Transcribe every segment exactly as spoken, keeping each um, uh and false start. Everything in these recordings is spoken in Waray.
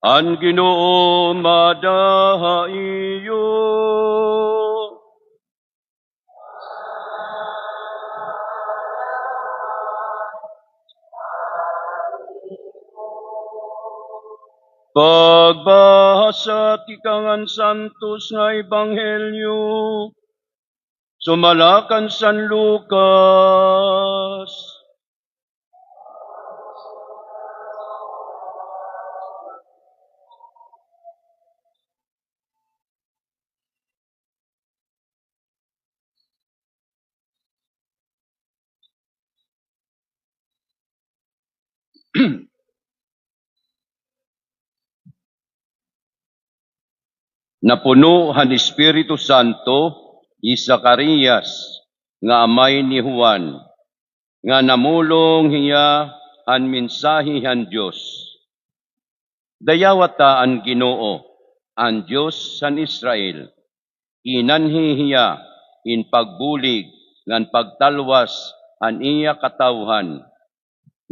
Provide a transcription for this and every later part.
An Ginoo maada ha iyo. Pagbasa tikang han Santos nga Ebanghelyo sumala kan San Lucas. Napuno han Espiritu Santo hi Zacarias nga amay ni Juan, nga namulong hiya han mensahe han Dios. Dayawa ta an Ginoo, an Dios han Israel. Kinanhi hiya hin pagbulig ngan pagtalwas han iya katawhan.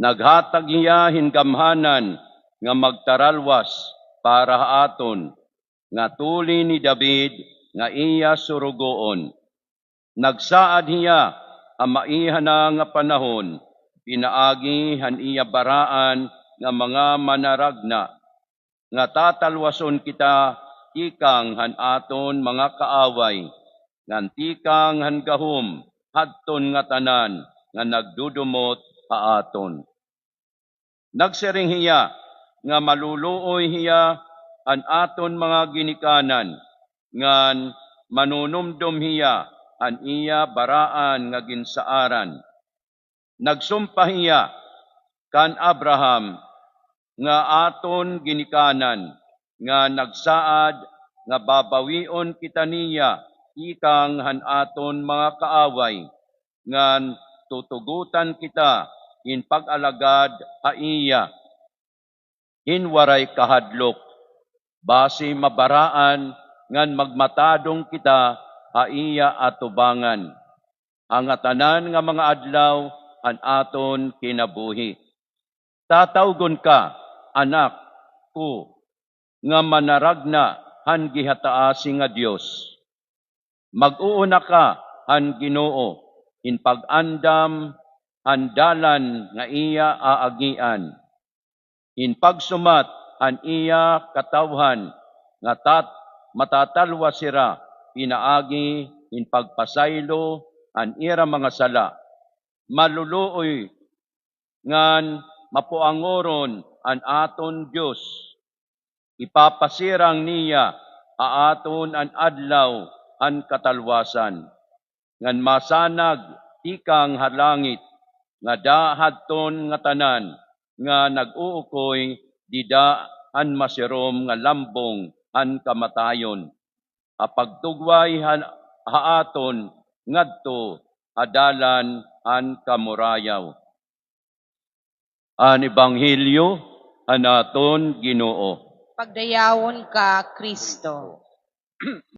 Naghatag hiya hin gamhanan nga magtaralwas para ha aton, nga tuli ni David nga iya surugoon. Nagsaad hiya ha maihana nga panahon, pinaagi han iya baraan nga mga manaragna, nga tatalwason kita tikang han aton mga kaaway, ngan tikang han gahom hadton ngatanan nga nagdudumot ha aton. Nagsiring hiya nga maluluoy hiya han aton mga ginikanan, ngan manunumdom hiya han iya baraan nga ginsaaran. Nagsumpa hiya kan Abraham nga aton ginikanan, nga nagsaad nga babawion kita niya tikang han aton mga kaaway, ngan tutugotan kita hin pag-alagad ha iya hin waray kahadlok, basi mabaraan ngan magmatadong kita ha iya atubangan ha ngatanan nga mga adlaw han aton kinabuhi. Tatawgon ka, anak ko, nga manaragna han Gihataasi nga Dios. Mag-uuna ka han Ginoo hin pag-andam han dalan nga iya aagian, hin pagsumat han iya katawhan nga tat-, matatalwas hira pinaagi hin pagpasaylo han ira mga sala. Maluluoy ngan mapuangoron an aton Dios. Ipapasirang niya ha aton an adlaw han katalwasan, ngan masanag tikang ha langit ngada hadton ngatanan nga nag-uukoy dida han masirom nga lambong han kamatayon, ha pagtugway han, ha aton ngadto ha dalan han kamurayaw. An Ebanghelyo han aton Ginoo. Pagdayawon ka, Kristo.